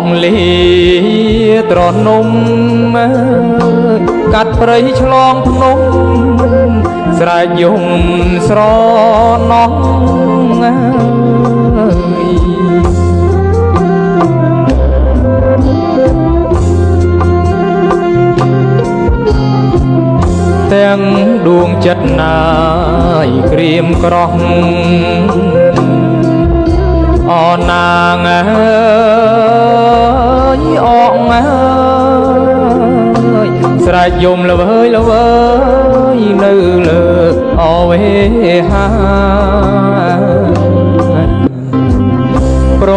ងលីត្រនំកាត់ព្រៃឆ្លងភ្នំស្រែកយំស្រណោះអើយទាំងដួងចិត្តណាយក្រៀមក្រោះអណាងអើយអងអើយស្រែកយំល្វើយល្វើយនៅលើអវេហាប្រ